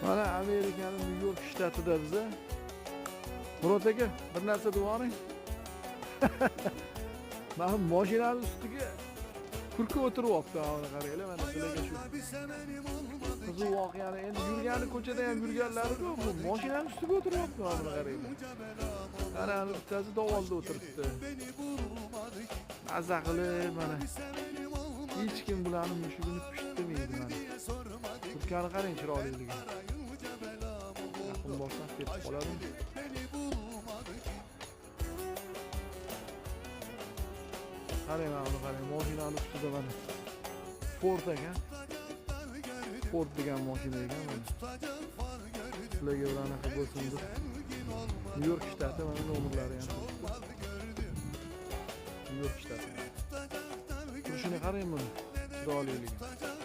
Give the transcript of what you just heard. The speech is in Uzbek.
Mana Amerikani Nyu York shtatida biza. Murod aka, bir narsa devoring. Mana mashinani ustiga kurka o'tiryapti, mana qaranglar, mana sizlarga shu qiziq voqeani endi yurgani ko'chada ham yurganlari ko'p, bu mashinani ustiga o'tiryapti, mana buni qaranglar. Ana ana bittasi dovonda o'tiribdi. Maza qilib mana. Hech kim bularni mushugini pisht demaydi mana. Kurkani qarang chiroyliligini. Yaqin borsam ketib qoladi. Qarang mana buni qarang, mashinani ustida mana. Ford ekan. Ford degan mashina ekan mana. Sizlarga bir anaqa bo'lsin deb. Nyu York shtati mana nomerlari ham turibdi. Nyu York shtati. Turishini qarang buni, chiroyliligini.